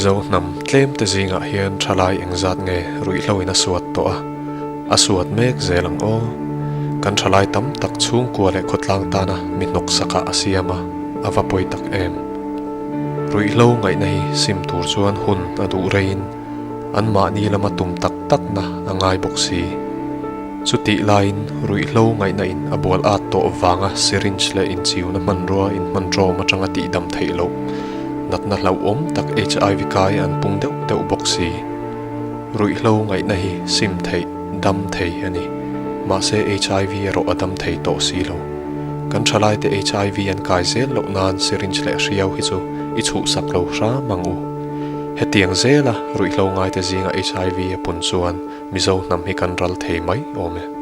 Mizo hnam tlem te zingah hian thalai engzat nge ruihhlo in a suat tawh a, a suat mek zel ang aw. Kan thalai tam tak chhungkua leh khawtlang tana mi hnawksakah a siam a, a va pawi tak em. Ruihhlo ngaihna hi sim tur chuan hun a duh reiin anmahni lama tum tak takna a ngai bawk si. Chutih laiin ruihhlo ngaihna in a bual at tawh vanga syringe leh inchiuna hmanrua inhman ṭawm aṭanga tihdam theih loh natna hlauhawm tak HIV kai an pung deuh deuh bawk si. Ruihhlo ngaihna hi sim theih, dam thei a ni. Mahse HIV erawh a dam thei tawh si lo. Kan ṭhalaite HIV an kai zel loh nan syringe leh hriau hi chu i chhuhsak lo hram ang u. Hetiang zela ruihhlo ngaite zinga HIV a pun chuan Mizo hnam hi kan ral thei mai awm e.